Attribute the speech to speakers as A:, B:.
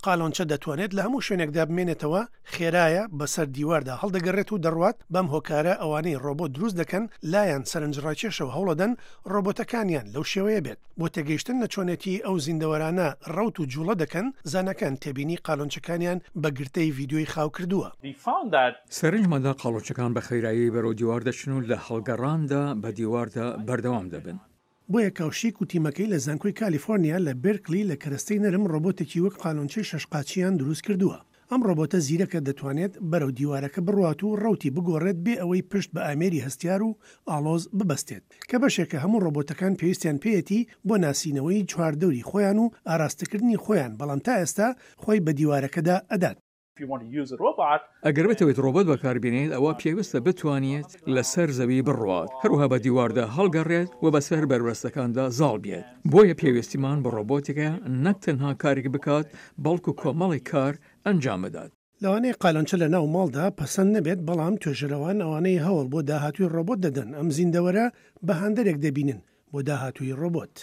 A: قالۆنچە دەتوانێت لە هەموو شوێنێکدا بمێنێتەوە، خێرایە، بەسەر دیواردا هەڵدەگەڕێت و دەڕوات، بەم هۆکارە ئەوانەی ڕۆبۆت دروست دەکەن لایان سەرنجڕاکێشە و هەوڵەدەن ڕۆبۆتەکانیان لەو شێوەیە بێت. بۆ تێگەیشتن لە چۆنێتی ئەو زیندەوەرانە ڕەوت و جوڵە دەکەن، زاناکان تێبینی قالۆنچەکانیان بە گرتەی ڤیدیۆی خاو کردووە.
B: سەرنجمان دا قالۆنچەکان بە خێرایی بەرەو دیوار دەچن و لە هەڵگەڕاندا بە دیواردا بەردەوام دەبن.
A: بۆیە کاوشیک و تیمەکەی لە زانکۆی کالیفۆرنیا لە بێرکلی لە کەرەستەی نەرم ڕۆبۆتێکی وەک قالۆنچەی شەش قاچییان دروست کردووە. ئەم ڕۆبۆتە زیرەکە دەتوانێت بەرەو دیوارەکە بڕوات و ڕەوتی بگۆڕێت بێ ئەوەی پشت بە ئامێری هەستیار و ئاڵۆز ببەستێت، کە بەشێکە هەموو ڕۆبۆتەکان پێویستیان پێیەتی بۆ ناسینەوەی چواردەوری خۆیان و ئاراستەکردنی خۆیان، بەڵام تا ئێستا خۆی بە دیوارەکەدا ئەدات.
B: ئەگەر بتەوێت ڕۆبۆت بەکاربێنیت ئەوا پێویستە بتوانیت لەسەر زەوی بڕوات، هەروەها بە دیواردا هەڵگەڕێت و بەسەر بەربەستەکاندا زاڵ بێت. بۆیە پێویستیمان بە ڕۆبۆتێکە نەک تەنها کارێک بکات بەڵکو کۆمەڵێک کار ئەنجام بدات.
A: لەوانەیە قالۆنچە لە ناو ماڵدا پەسەند نەبێت، بەڵام توێژەرەوان ئەوانەی هەوڵ بۆ داهاتووی ڕۆبۆت دەدەن ئەم زیندەوەرە بە هاندەرێک دەبینن بۆ داهاتووی ڕۆبۆت.